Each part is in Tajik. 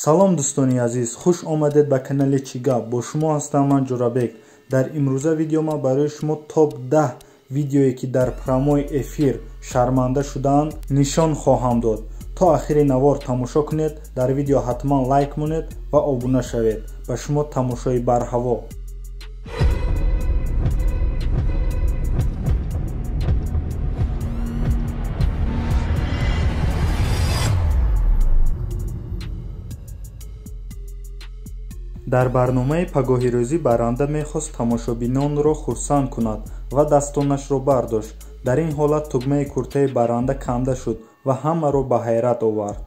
Салом дӯстони азиз, хуш омадед ба канали Чӣ гап. Бо шумо ҳастам ман Ҷурабек. Дар имрӯза видео ман барои шумо топ 10 видеое ки дар прямой эфир шарманда шудаанд нишон хоҳам дод. То охири навор тамошо кунед, дар видео ҳатман лайк монед ва обуна шавед. Ба шумо тамошои барҳаво. Дар барномаи пагоҳирӯзӣ баранда мехост тамошобинонро хурсанд кунад ва дастонашро бардошт. Дар ин ҳолат тугмаи куртаи баранда канда шуд ва ҳамаро ба ҳайрат овард.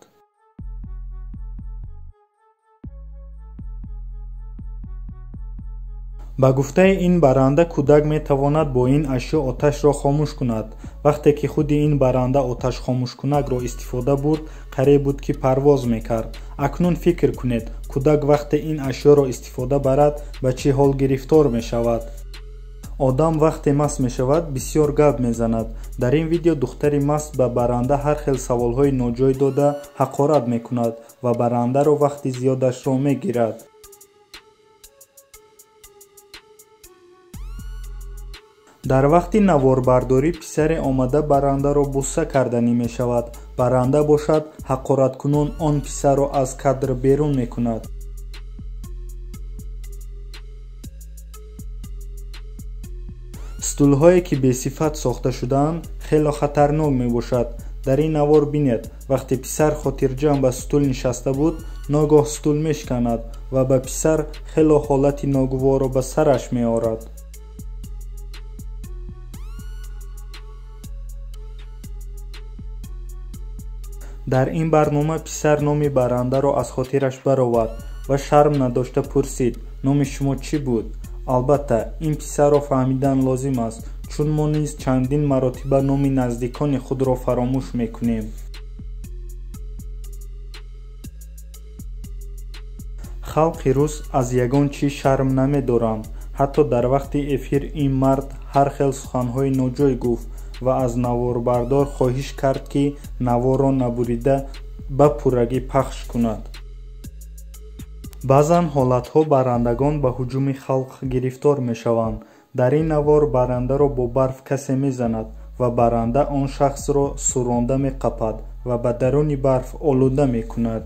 Ба гуфтаи ин баранда, кӯдак метавонад бо ин ашё оташро хомӯш кунад. Вақте ки худи ин баранда оташхомӯшкунакро истифода бурд, қариб буд ки парвоз мекард. Акнун фикр кунед, кӯдак вақте ин ашёро истифода барад, ба чӣ ҳол гирифтор мешавад? Одам вақте маст мешавад, бисёр гап мезанад. Дар ин видео духтари маст ба баранда ҳар хел саволҳои ноҷой дода ҳақорат мекунад ва барандаро вақти зиёдашро мегирад. Дар вақти наворбардорӣ писаре омада барандаро бусса карданӣ мешавад. Баранда бошад, ҳақораткунон он писарро аз кадр берун мекунад. Стулҳое ки бесифат сохта шудаанд, хело хатарнок мебошад. Дар ин навор бинед, вақте писар хотирҷамъ ба стул нишаста буд, ногоҳ стул мешканад ва ба писар хело ҳолати ногуворро ба сараш меорад. Дар ин барнома писар номи барандаро аз хотираш баровард ва шарм надошта пурсид: номи шумо чӣ буд? Албатта, ин писарро фаҳмидан лозим аст, чун мо низ чандин маротиба номи наздикони худро фаромӯш мекунем. Халқи рус аз ягон чиз шарм намедоранд. Ҳатто дар вақти эфир ин мард ҳар хел суханҳои ноҷой гуфт ва аз наворбардор хоҳиш кард, ки наворро набурида ба пуррагӣ пахш кунад. Баъзан ҳолатҳо барандагон ба ҳуҷуми халқ гирифтор мешаванд. Дар ин навор барандаро бо барф касе мезанад ва баранда он шахсро суронда меқапад ва ба даруни барф олуда мекунад.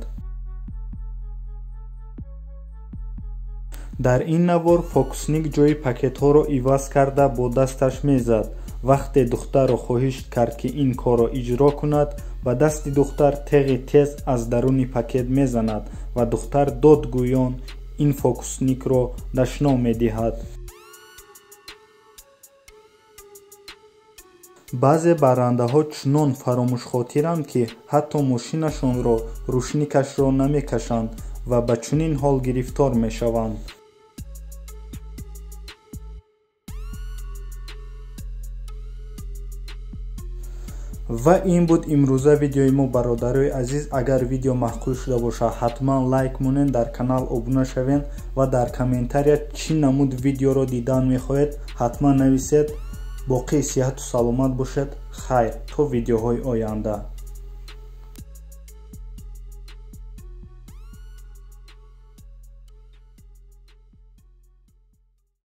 Дар ин навор фокусник ҷои пакетҳоро иваз карда бо дасташ мезад. Вақте духтарро хоҳиш кард, ки ин корро иҷро кунад, ба дасти духтар теғи тез аз даруни пакет мезанад ва духтар додгӯён ин фокусникро дашном медиҳад. Баъзе барандаҳо чунон фаромӯшхотиранд, ки ҳатто мошинашонро рӯшникашро намекашанд ва ба чунин ҳол гирифтор мешаванд. Ва ин буд имрӯза видеои мо, бародарои азиз. Агар видео маъқул шуда бошад, ҳатман лайк монед, дар канал обуна шавед ва дар комментария чӣ намуд видеоро дидан мехоҳед, ҳатман нависед. Боқӣ сиҳату саломат бошед. Хайр, то видеоҳои оянда.